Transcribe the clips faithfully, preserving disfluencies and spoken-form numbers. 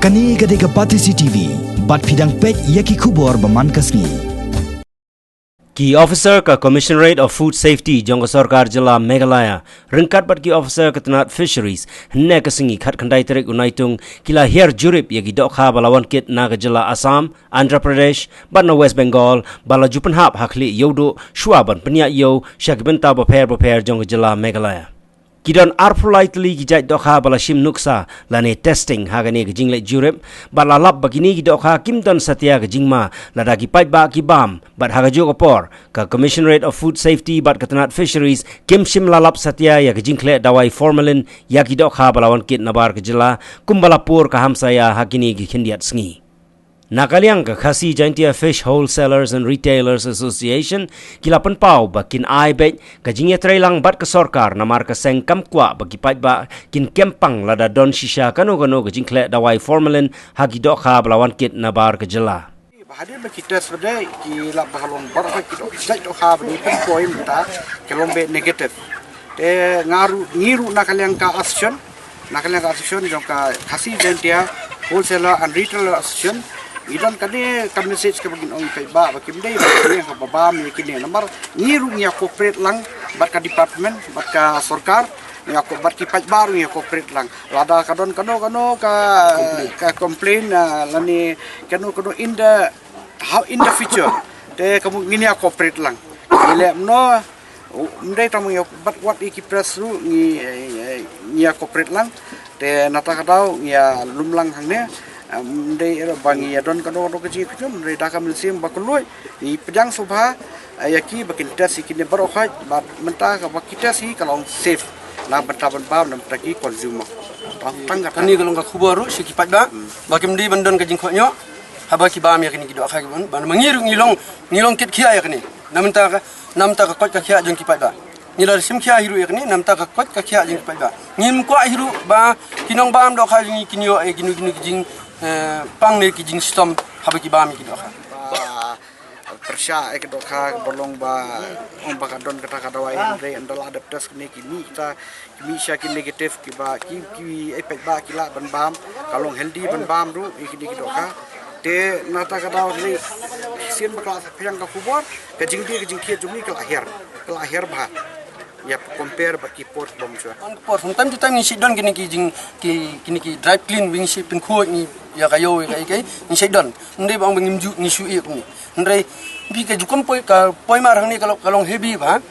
Kane ka dei ka Batesi T V, bad phi dang peit ïa ki khubor ba man ka sngi. Ki officer ka Commissionerate of Food Safety jong ka sorkar jylla Meghalaya, ryngkat bad ki officer ka tnat Fisheries, hynne ka sngi khatkhyndai tarik u Naitung, ki la hiar jurip ïa ki dohkha ba la wan kit na ka jylla Assam, Andhra Pradesh, bad na West Bengal, ba la ju pynhap ha khlieh Ïewduh, shuwa ban pynïaid ïew sha ki bynta bapher bapher jong ka jylla Meghalaya. Ki don arphew lai tylli ki jait dohkha ba la shim nuksa lane testing ha kane ka jingleit jurip, bad la lap ba kine ki dohkha kim don satia ka jingma lada ki paidbah ki bam, bad ha kajuh ka por ka Commissionerate of Food Safety bad ka tnat Fisheries kim shym la lap satia ïa ka jingkhleh dawai formalin ïa ki dohkha ba la wan kit nabar ka jylla, kumba la pur ka hamsaïa ha kine ki khyndiat sngi. Na ka liang ka Khasi Jaintia Fish Wholesalers and Retailers Association, ki la pynpaw ba kin ai beit ka jingïatreilang bad ka sorkar, namar ka seng kam kwah ba ki paidbah kin kem pang lada don shisha kano kano ka jingkhleh dawai formalin ha ki dohkha ba la wan kit nabar ka jylla. Ba hadien ba ki test ba dei, ki la ba long baroh ki doh, ki jait dohkha ba dei pynpoi mynta ki long beit negative. Te nga ruh, ngi ruh na ka liang ka association, na ka liang ka association jong ka Khasi Jaintia Wholesaler and Retailer Association, ngi don kane ka message kaba ngin ong ïa ki paidbah ba kim dei ba ki ïeng kaba bam ïa kine, namar ngi ruh ngi ïa cooperate lang bad ka department, bad ka sorkar, ngi ïa ko-, bad ki paidbah ruh ngi ïa cooperate lang. Lada ka don kano kano ka, ka complain, ah, lane kano kano in the, how in the future, te ka mut ngin ïa cooperate lang. Ngi leh kumno, u, ym dei tang ïa, bad wat ïa ki press ruh ngi, eh, eh, ngi ïa cooperate lang. Te nangta ka daw ngi ïa lum lang hangne. Ym dei ba ngi ïa don kano kano ka jingkynmaw, ym dei, da ka mynsiem ba kylluid ngi pdiang sngewbha, eh, ïa ki ba kin test ïa kine baroh khoit, bad mynta kaba ki test hi ka long safe na bynta ban bam, na bynta ki consumer. Tang, tang kata. Kane ka long ka khubor ruh sha ki paidbah, hmm, ba kim dei ban don ka jingkohnguh haba ki bam ïa kine ki dohkha ki bun, ban ma ngi ruh ngi long, ngi long kit khia ïa kane. Na bynta ka, na bynta ka koit ka khiah jong ki paidbah. Ngi la shim khia hi ruh ïa kane, na bynta ka koit ka khiah jong ki paidbah. Ngim kwah hi ruh ba ki nongbam dohkha jong ngi kin ïoh, eh, kino kino ki jing, eh, pang ne ki jingshitom haba ki bam ïa ki dohkha. Ba pyrshah ïa ki dohkha ba long ba, ong ba ka don kata ka dawai, hynrei ynda la dep test kine ki mih kita, ki mih sha ki negative, kiba ki, ki, eh, paidbah ki lah ban bam, ka long healthy ban bam ruh ïa kine ki dohkha. Te nangta ka daw, hynrei sien ba ka la pdiang ka khubor, ka jingdie ka jingkhiah jong ngi ka la hiar, ka la hiar bha. Ïa compare bad ki por ba mynshwa. Por, from time to time ngi shu don kine ki jing, ki, kine ki dry clean, ba ngi shu pynkhuid ngi ïa ka ïew ïa ka ïa ka, ngi shu don. Ym dei ba ong ba ngim ju, ngi shu ïa kumne. Hynrei phi, ka jukam poi, ka poi mar hangne ka long, ka long heavy bha.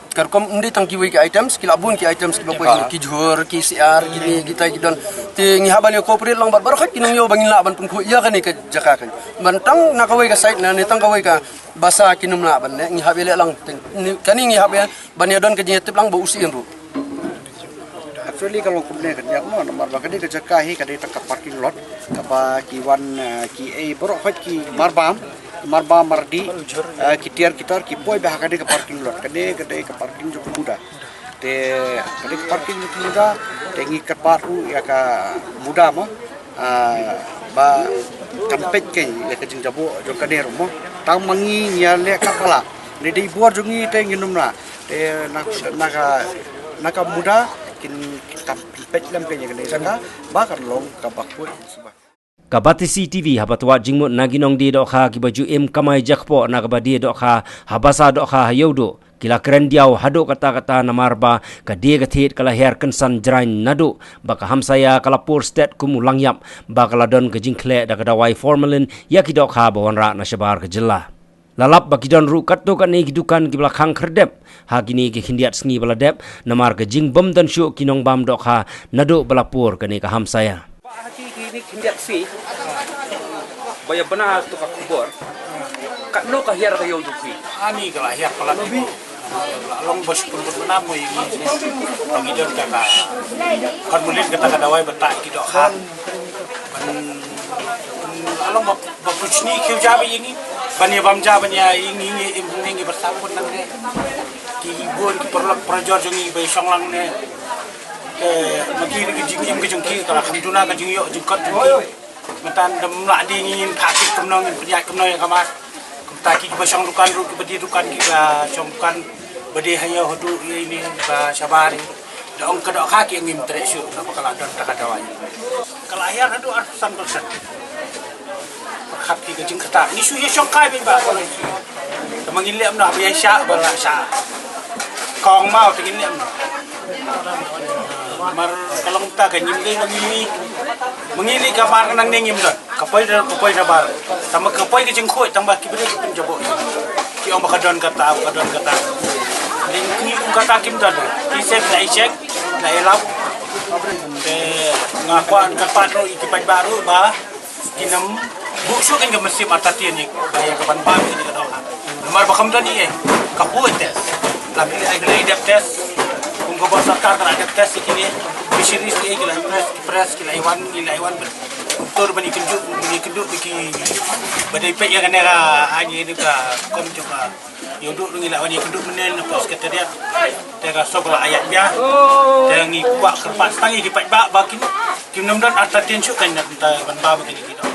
Ka rukom ym dei tang kiwei ki items, ki la bun ki items kiba poi, ki jhur, ki siar, kine kita ki don. Te ngi hap ban ïa cooperate lang bad baroh khoit ki nongïew ba ngin lah ban pynkhuid ïa kane ka jaka kan. Ban tang na kawei ka side, na ne tang kawei ka basa kin ym lah ban ne, ngi hap ïa leh lang. Te kane ngi hap ïa ban ïa don ka jingïatip lang bad u siem ruh. Actually ka long kumne kan ïa mo, namar ba ka dei ka jaka hi ka dei tang ka parking lot, kaba ki wan, eh, ki ei baroh khoit ki marbam, marbam mardih, eh, ki tiar ki tar ki poi bha ha ka dei ka parking lot, ka dei, ka dei ka parking jong ka MUDA. Te ka dei ka parking jong ka MUDA, te ngi kyrpad ruh ïa ka MUDA mo, ah, ba kan peit kein ïa ka jingjaboh jong kane ruh mo. Tang ma ngi ngi ïa leh katba lah. Lada dei bor jong ngi te ngin ym lah. Te na, na ka, na ka MUDA kin, kin kan peit lem kein ïa kane jaka ba kan long kaba khuid shuh bha. Ka Batesi T V haba twad jingmut na ki nongdie dohkha kiba ju im kamai jakpoh na kaba die dohkha ha basa dohkha ha Ïewduh, ki la kren diaw haduh katta katta namar ba ka die ka thied ka la hiar kynsan jraiñ naduh ba ka hamsaïa ka la pur stet kum u langïap ba ka la don ka jingkhleh da ka dawai formalin ïa ki dohkha ba wanrah na shabar ka jylla. La lap ba ki don ruh katto katne ki dukan kiba la khang khyrdep ha kine ki khyndiat sngi ba la dep namar ka jingbym don shuh ki nongbam dohkha naduh ba la pur kane ka hamsaïa. Ba ha ki, kine ki khyndiat sngi ba ïa bna to ka khubor, katno ka hiar ka Ïewduh phi? Ani ka la hiar palat. La long ba shu pynbud bna mo ïa ngi. Ba ngi don ka, ka formalin kata ka dawai ba tah ki dohkha. Ban, la long ba, ba pynshni khiew ja ba ïa ngi. Ban ïa bam ja ban ïa ïa ngi, ïa ngi, ïa ngi ba sah put nangne. Ki bun ki paralok parajor jong ngi ba ïa shong lang ne. Te ma ki, ki jingim ka jong ki ka la kham duna ka jingïoh jingkot jong ki. Mynta ym lah dei ngin phah kit kumno, ngin pynïaid kumno ïa ka mar. Kumta ki ba shong dukan ruh, ki ba die dukan, ki ba shong dukan ba die ha ïew haduh ïa ine ba shabar. Da ong ka dohkha ki ngim treh shuh na ba ka la don ta ka dawai. Ka la hiar haduh arphew san percent. Pyrkhat ki ka jingkata. Ngi shu ïa shongkai beit ba. Te ma ngin leh kumno ba ïa shah ba la shah. Kong mau te ngin leh kumno. Mar ka long ta ka ngim dei ma ngi. Ma ngi ni ka bar ka nang ne ngim don. Ka poi da ka poi da bar. Tang ba ka poi ka jingkhuid tang ba ki briew ki pynjabok. Ki ong ba ka don kata, ba ka don kata. Ning ki ong kata kim don. Ki sep la i check, la i lap. Te nga kwah kyrpad ruh ïa ki paidbah ruh ba kin ym buh shuh kan ka mynsiem artatien ïa ka ban bam ïa ka dong. Namar ba kam don ïa ka poi test. La ki la dep test. Kum ka bor sorkar ka la dep test ïa kine. Fisheries ïa ki la press, press ki la i wan, ki la i wan. Tur ban ïakynduh, ban ïakynduh ba ki ba dei peit ïa kane ka ani ni ka kom jong ka. Ïa u duh ngi la wan ïakynduh mynne na pos ka tadiat. Te ka sop la ayat bia. Te ngi kwah kyrpad tang ïa ki paidbah ba kin kim nym don artatien shuh kan na ta ban ba ba kine ki dong.